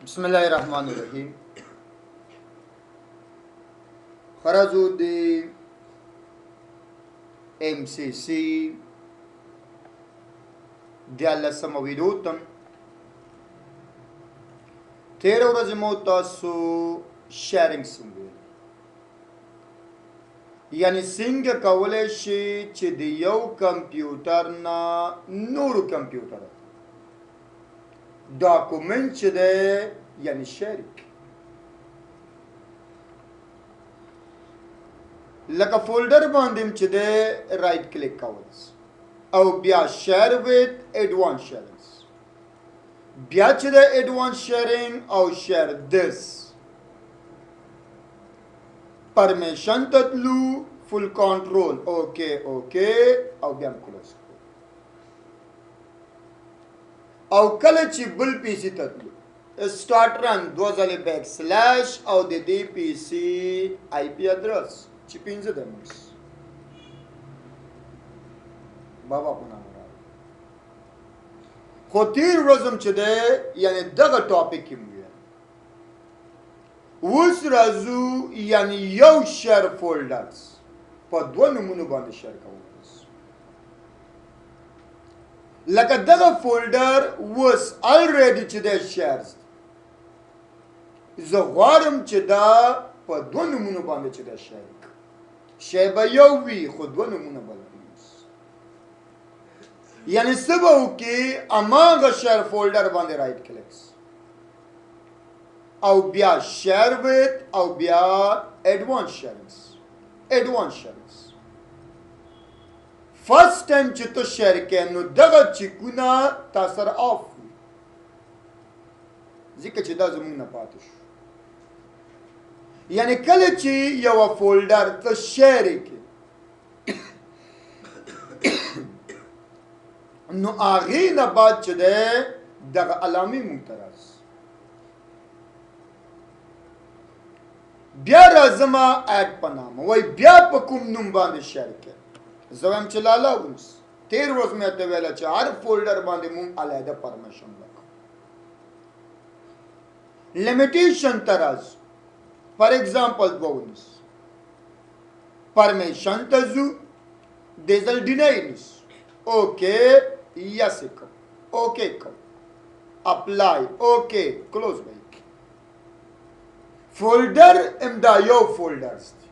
بسم الله الرحمن الرحیم. خرجو د ام سی سی 13مه ویډیو ته. تېره ورځ مو تاسو sharing څنګه ویل، یعنی څنګه کولی شي چې د یو کمپیوټر نه نورو کمپیوټر document چې دی یعنی share کړي. لکه folder باندې هم چې دی right click کول او بیا share with advance sharing، بیا چې دی advance sharing او share this permission ته تلو، full control، okay okay، او بیا هم close. او کله چې بل PC ته تلو start run 2 ځلې back slash او د دې PC IP address چې 5 دی موږ بابا په نامه راغی. خو تېر ورځ هم چې دی یعنې دغه topic یې وویل. اوس راځو یعنی یو share folders په 2 نومونو باندې share کوو. لکه دغه folder اوس already چې دی shares، زه غواړم چې دا په 2 نومونو باندې چې دی share کړم. شی به یو وي خو 2 نومونه به لري. یعنی څه به وکړي، هماغه share folder باندې right click او بیا share with او بیا advance sharings. Advance sharings first time چې ته share کې نو دغه چکونه تا سره off وي، ځکه چې دا زموږ نه پاتې شو. یعنی کله چې یوه folder ته share کې نو هغې نه بعد چې دی دغه علامې موږ ته راځي. بیا راځم add په نامه، وایي بیا په کوم نوم باندې share کې. زه وایم چې لالا اوس تېر ورځ مې ورته ویله چې هر folder باندې مونږ علیحده permission ورکړو. Limitation ته راځو، for example 2 ونیسو، permission ته ځو، دې ځل deny نیسو، okay yes یې کوم، okay کوم، apply، okay close به یې کړي. Folder همدا یو folders دی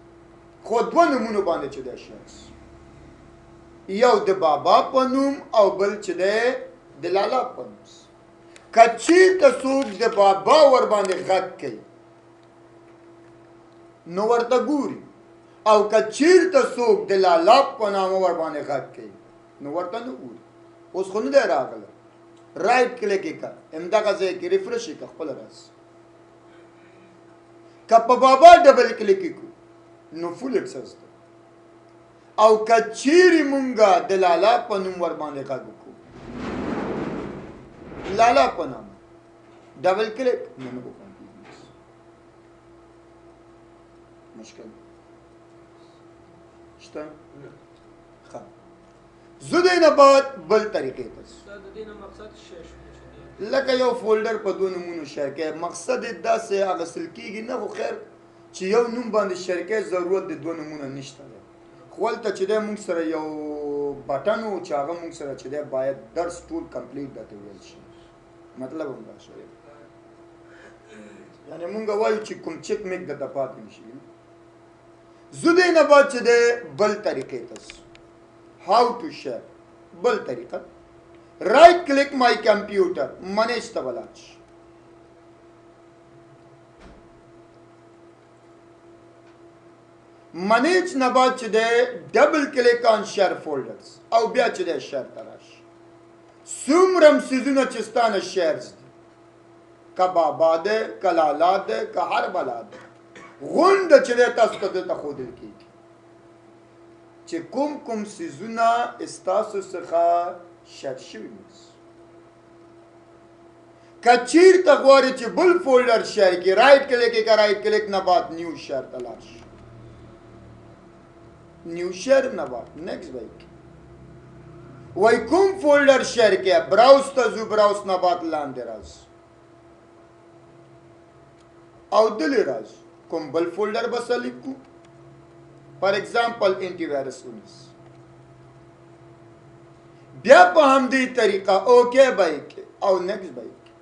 خو 2 نومونو باندې چې دی share، یو د بابا په نوم او بل چې دی د لالا په نوم. که چېرته څوک د بابا ور باندې غږ کوي نو ورته ګوري، او که چېرته څوک د لالا په نامه ور باندې غږ کوي نو ورته نه ګوري. اوس خو نه دی راغلی، right click یې کړه، همدغه ځای کې refresh یې کړه، خپله راځي. که په بابا double click یې کړو نو full access دی، او که چیرې مونږه د لالا په نوم ور باندې غږ وکړو، لالا په نامه double click، نو نه open کېږي. مشکل شته؟ ښه، زه دې نه بعد بل طریقې ته ځو. لکه یو folder په 2 نومونو share کوي، مقصد یې داسې اخیستل کېږي نه، خو خیر چې یو نوم باندې share کوي ضرورت د 2 نومونه نشته دی. خو هلته چې دی موږ سره یو button و چې هغه موږ سره چې دی باید درس ټول complete درته وویل شي. مطلب هم دا شی دی، یعنې موږ وایو چې کوم چک میک درته پاتې نه شي. زه دې نه بعد چې دی بل طریقې ته ځو، how to share بل طریقه، right click my computer، manage ته ولاړ شي. Manage نه بعد چې دی double click on share folders او بیا چې دی share ته راشي. څومره هم څیزونه چې ستا نه shares دي، که بابا دی، که لالا دی، که هر بلا دی، غونډه چې دی تاسو ته دلته ښودل کېږي چې کوم کوم څیزونه ستاسو څخه share شوي وي. که چیرته غواړي چې بل folder share کړي، right click یې کړه، right click نه بعد new share ته لاړ شي، new share نه بعد next به یې کړي. وایي کوم folder share کړي، browse ته ځو، browse نه بعد لاندې راځو، او دلې راځو کوم بل فولډر به سلیکټ کو، فار ایگزامپل انټي وایرس ونیس، بیا په همدې طریقه okay به یې کې او next به یې کې.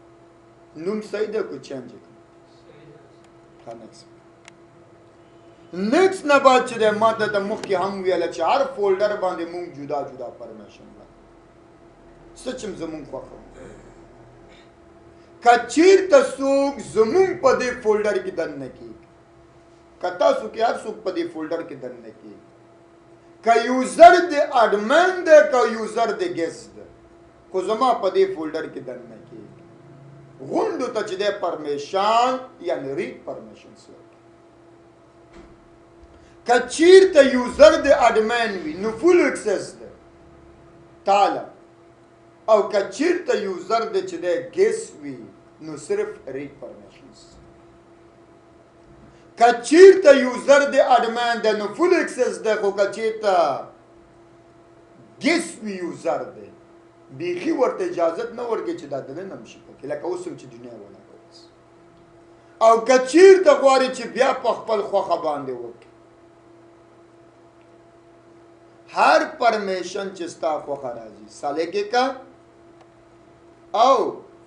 نوم صحیح دی که change یې کړم؟ ښه next. next نه بعد چې دی ما ته د مخکې هم ویله چې هر folder باندې مونږ جدا جدا permission ورکړو، څه چې زمونږ خوښه. که چیرته څوک زمونږ په دې folder کې دننه کېږي، که تاسو کې هر څوک په دې folder کې دننه کېږي، که user د admin دی که user د guest دی، خو زما په دې folder کې دننه کېږي، غونډو ته چې دی permission یعنی read permission ورکړي. که چیرته user د admin وي نو full access دی تاله، او که چیرته user د چې دی guest وي نو صرف read permissions. که چیرته user د admin دی نو full access دی، خو که چیرته guest وي user دی بیخي ورته اجازت نه ورکوي چې دا دننه هم شي پکې، لکه اوس هم چې دنیا ولګول. او که چیرته غواړي چې بیا په خپل خوښه باندې وکړي، هر permission چې ستا خوښه راځي select یې که او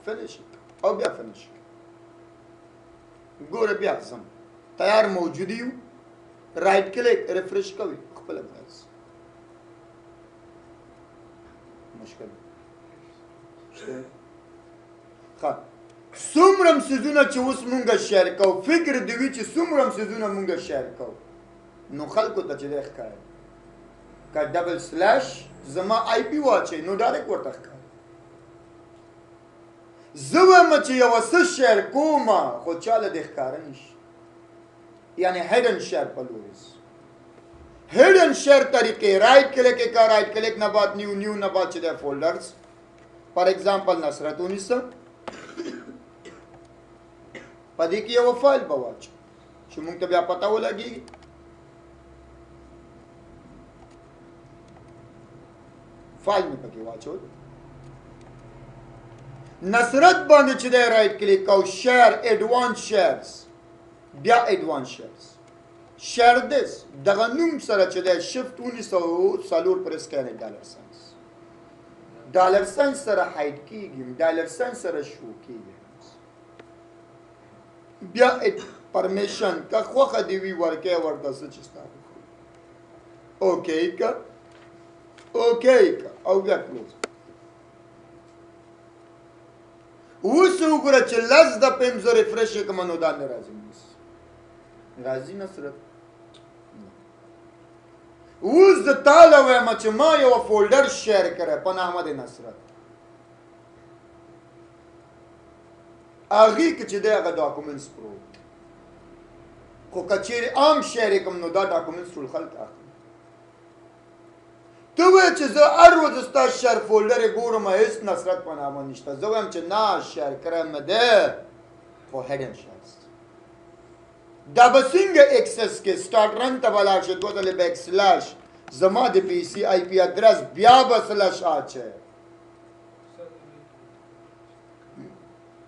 finish یې که او بیا finish یې که. ګوره بیا ځم تیار موجود یو، right click refresh کوي خپله به راځي. مشکل شته؟ ښه څومره هم څیزونه چې اوس مونږ share کوو، فکر دې وي چې څومره هم څیزونه مونږ share کوو نو خلکو ته چې دی ښکاري. که double slash زما IP واچوي نو direct ورته ښکاري. زه وایم چې یوه څه share کوم خو چا له دې ښکاره نه شي، یعنی hidden share په لوري. hidden share طریقې right click یې که، right click نه بعد new، new نه بعد چې دی folders، for example نصرت ونیسه، په دې کې یوه فایل به واچو چې موږ ته بیا پته ولګېږي. فایل مې پکې واچول، نصرت باندې چې دی right click او share advance shares، بیا advance shares share this دغه نوم سره چې دی شفت ونیسه او څلور پرس کړئ، dollar signs، dollar sign سره hide کېږي، dollar sign سره شو کېږي. بیا permission که خوښه دې وي ورکوې ورته څه چې ستا خوښه وي، okay که okay که او بیا close. اوس وګوره چې لس دفعې هم زه refresh یې کړم نو دا نه راځي، راځي نصرت. اوس زه تا له وایم چې ما یوه folder share کړی په نامه د نصرت، هغې کې چې دی هغه documents پروت دی، خو که چیرې عام share یې کړم نو دا documents ټول خلک اخلي. ته وایې چې زه هر ورځ ستا share folder یې ګورم هېڅ نصرت په نامه نشته، زه وایم چې نه share کړی مې دی خو hidden shares. دا به څنګه access کې start run ته به لاړ شې، دوه ځلې back slash زما د PC IP address بیا به slash اچوې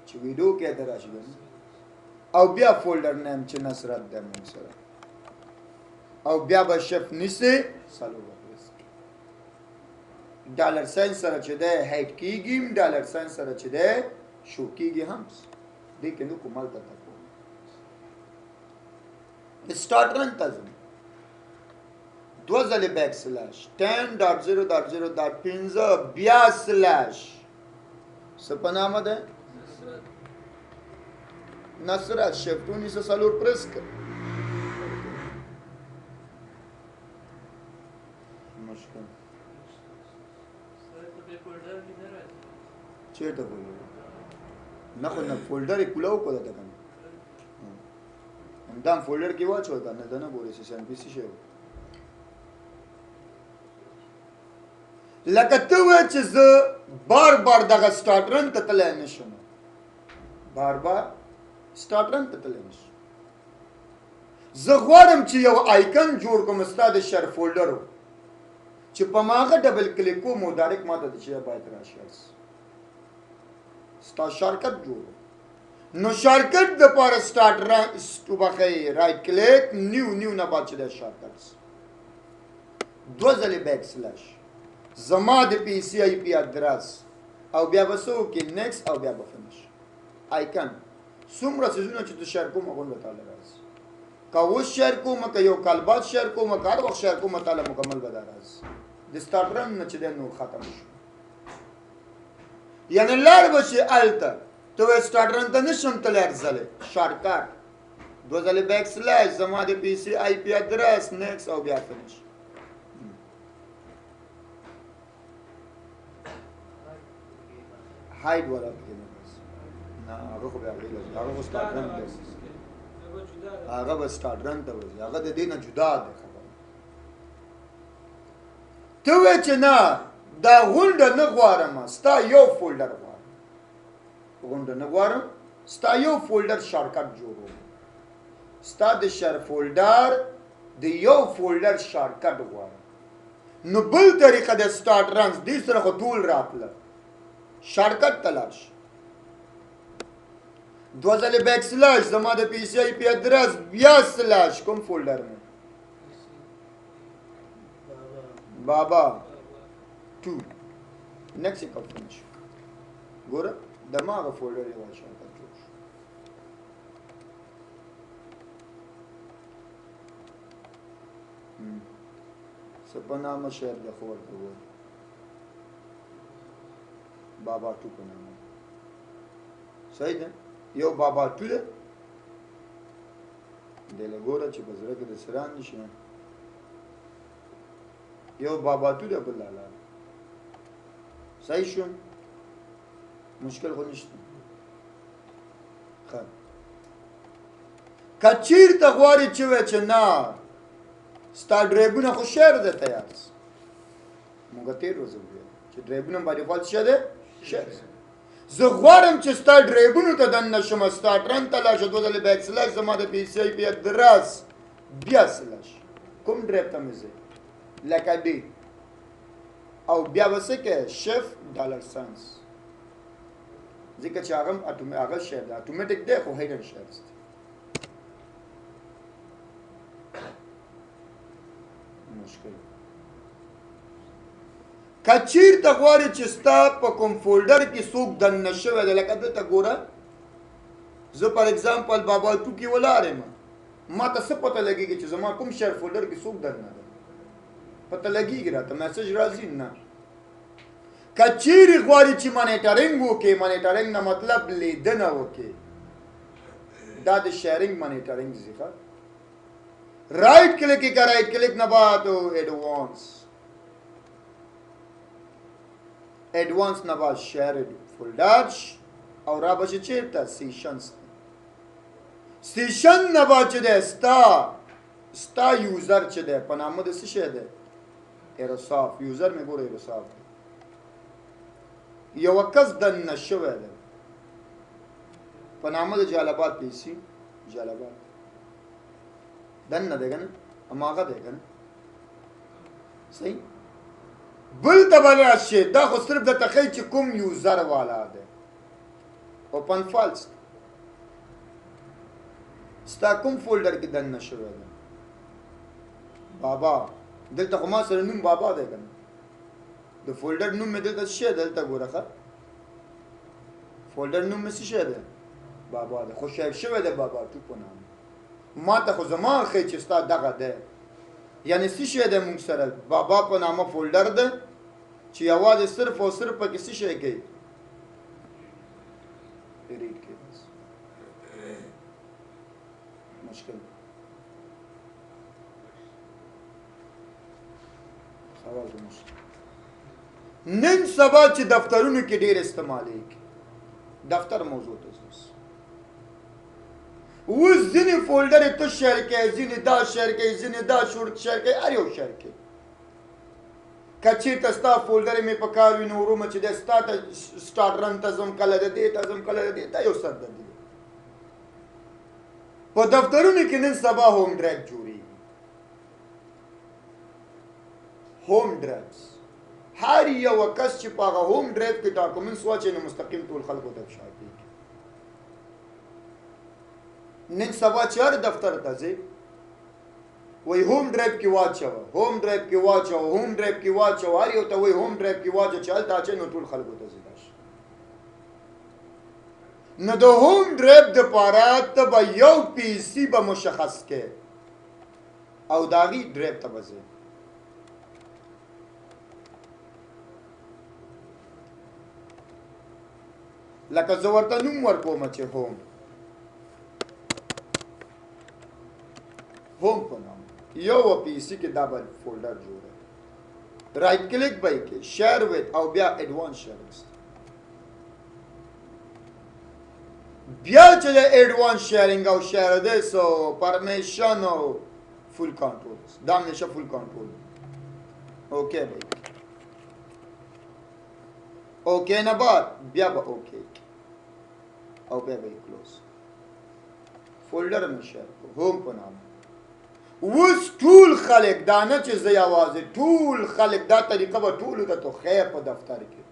چې ویډیو کې ته راشي او بیا folder name چې نصرت دی مونږ سره، او بیا به شف نیسې څلور به press کړې، dollar sign سره چې دی hide کېږي، dollar sign سره چې دی شو کېږي هم. دې کې نو کوم هلته ته کوم start run ته ځم، دوه ځلې back slash 10.0.0.5 بیا slash څه په نامه ده نصرت، شفت ونیسه څلور پرس کړه. مشکل چېرته folder؟ نه خو نه folder یې کولاو کړه ته که نه همدا folder کې واچوه که نه، ته نه ګورې چې سم پي څه شی و. لکه ته وایې چې زه بار بار دغه start run ته تللی نه شم، بار بار start run ته تللی نه شم، زه غواړم چې یو icon جوړ کړم ستا د share folder چې په ماغه double click کوم او direct ماته د چې باید راشي، ستا shortcut جوړ. نو shortcut د پاره start run وبخښئ، right click new، new نه بعد چې دی shortcuts، دوه ځلې back slash، زما د PC IP address، او بیا به څه وکړي؟ next، او بیا به finish. icon څومره څیزونه چې ته share کوم غونډه تاله راځي. که اوس share کوم، که یو کال بعد share کوم، که هر وخت share کوم، تاله مکمل به دا راځي. د start run نه چې دی نو ختم شو، یعنې لاړ به شي هلته. ته وایې start run ته نشم تللی، هر ځلې shortcut دوه ځلې back slash، زما د PC IP address، next، او بیا finish. hide والا پکې نه راځي. نه، هغه خو بیا هغې له ځي، هغه خو start run دی، هغه به start run ته ورځي، هغه د دې نه جدا دی خبره. ته وایې چې نه، دا غونډه نه غواړم، ستا یو folder غواړم، غونډه نه غواړم، ستا یو folder shortcut جوړوم، ستا د share folder د یو folder shortcut غواړم. نو بل طریقه د start runs دې سره خو ټول راتله، shortcut ته لاړ شي، دوه ځلې back slash، زما د PC IP address، بیا slash، کوم folder مې؟ بابا 2، next یې کوم finish. ګوره د ما هغه folder یو shortcut جوړ شو. څه په نامه share د خو ورته ووایه، بابا 2 په نامه. صحیح ده، یو بابا 2 ده. دی له ګوره چې په زړه کې د سران نشي. یو بابا 2 ده، بل لالا. صحیح شو، مشکل خو نشته. ښه، که چېرته غواړې چې وایې چې نه، ستا drive ونه خو share ده تیار، مونږ تېر ورځ وویل چې drive ونه by default څه دی؟ share. زه غواړم چې ستا drive ونو ته دننه شم، start run ته لاړ شه، دوه ځلې back slash، زما د PC IP address، بیا slash، کوم drive ته مې ځې لکه D، او بیا به څه کوې؟ shift dollar signs، ځکه چې هغه هم هغه share ده، اتوماتیک دی خو hidden shares دی. مشکل که چیرته غواړې چې ستا په کوم folder کې څوک دننه شوی دی، لکه دلته ګوره، زه for example بابا 2 کې ولاړ یم، ما ته څه پته لګېږي چې زما کوم share folder کې څوک دننه دی؟ پته لګېږي راته message راځي؟ نه. که چیرې غواړي چې monitoring وکړي، monitoring نه مطلب لیدنه وکړي، دا د sharing monitoring ځي. ښه، right click یې که right click نه بعد advance، advance نه بعد share folder، او را به شي چېرته؟ sessions. session نه بعد چې دی ستا user چې دی په نامه د څه شی دی؟ ایروساف. user مې ګوره ایروساف دی، یو کس دننه شوی دی په نامه د جلال آباد PC، جلال آباد دننه دی که نه؟ هماغه دی که نه؟ صحیح. بل ته به راشې، دا خو صرف درته ښیي چې کوم user والا دی. open files ستا کوم folder کې دننه شوی دی؟ بابا. دلته خو ما سره نوم بابا دی که نه؟ د folder نوم مې دلته څه شی؟ دلته ګوره ښه، folder نوم مې څه شی دی؟ بابا دی، خو share شوی دی بابا 2 په نامه. ما ته خو زما ښیي چې ستا دغه دی، یعنې څه شی دی؟ موږ سره بابا په نامه folder دی چې یوازې صرف او صرف پکې څه شی کوي؟ read کوي بس. مشکل اواز نشته. نن سبا چې دفترونو کې ډېر استعمالېږي، دفتر موضوع ته ځو. اوس ځینې folder یې ته share کوې، ځینې دا share کوي، ځینې دا share کوي، هر یو share کوي. که چېرته ستا folder مې په کار وي، نو ورومه چې دی ستا ته start run ته ځم، کله د دې ته ځم، کله د دې ته، یو سر د دې. په دفترونو کې نن سبا home drive جوړېږي، home drives. هر یو کس چې په هغه home drive کې documents واچوي، نو مستقیم ټول خلکو ته افشا کېږي. نن سبا چې هر دفتر ته ځې وایي home drive کې واچوه، home drive کې واچوه، home drive کې واچوه، هر یو ته وایي home drive کې واچوه، چې هلته اچوې نو ټول خلکو ته ځي دا شی. نو د home drive دپاره ته به یو PC به مشخص کې او د هغې drive ته به ځې. لکه زه ورته نوم ورکوم چې home، home په نام یو PC کې دا به folder جوړه، right click به یې کې share with او بیا advance sharing. بیا چې د advance sharing او share this او permission او full control، دا همیشه full control. okay به یې okay نه بعد بیا به okay او بیا به یې close. folder مې share کړو home په نامه. اوس ټول خلک دا نه چې زه یوازې، ټول خلک دا طریقه به ټولو ته تو خیر په دفتر کې،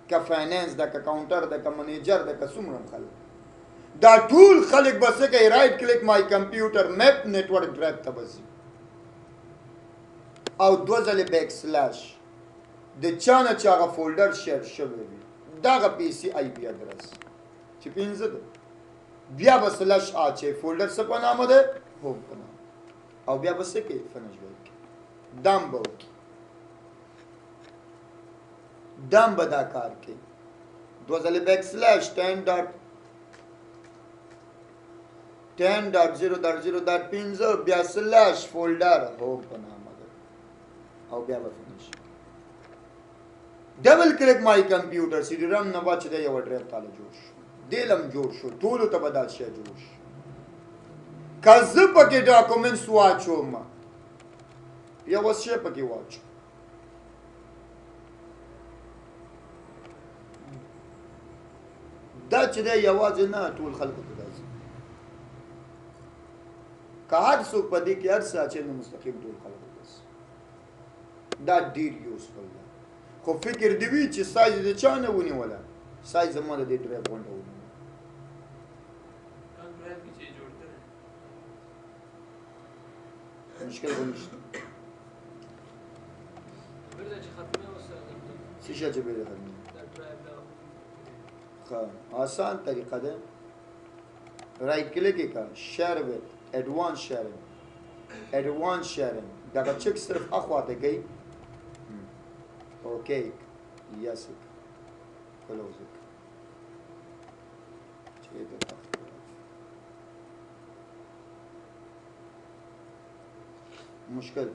که finance ده، که کاونټر ده، که منیجر ده، که څومره هم خلک، دا ټول خلک به څه کوي؟ right click my computer map network drive ته به ځي او دوه ځلې back slash د چا نه چې هغه folder share شوی وي دغه PC IP address چې 5 ده، بیا به slash اچوي folder څه په نامه ده؟ home په نامه، او بیا به څه کوي؟ finish به یې کوي. دام به وکړي، دام به دا کار کوي. دوه ځلې back slash 10.10.0.5 بیا slash folder home په نامه ده او بیا به finish. double click my computer CD ROM نه بعد چې دی یوه drive تاله جوړ شو، دیل هم جوړ شو، ټولو ته به دا شی جوړ شي. که زه پکې documents واچوم، یوه شی پکې واچوم، دا چې دی یوازې نه، ټول خلکو ته راځي. که هر څوک په دې کې هر څه اچوي نو مستقیم ټول خلکو ته ځي. دا ډېر useful ده. خو فکر دې وي چې size د چا نه ونیوله، size زما د دې drive غونډه ونیوله. مشکل خو نشته. څه شی چې بیرته ختمېږي؟ ښه آسان طریقه ده. right click یې کړه، share with advance sharing، advance sharing دغه check صرف اخوا ته کوي. okay yes close چې د مشکل.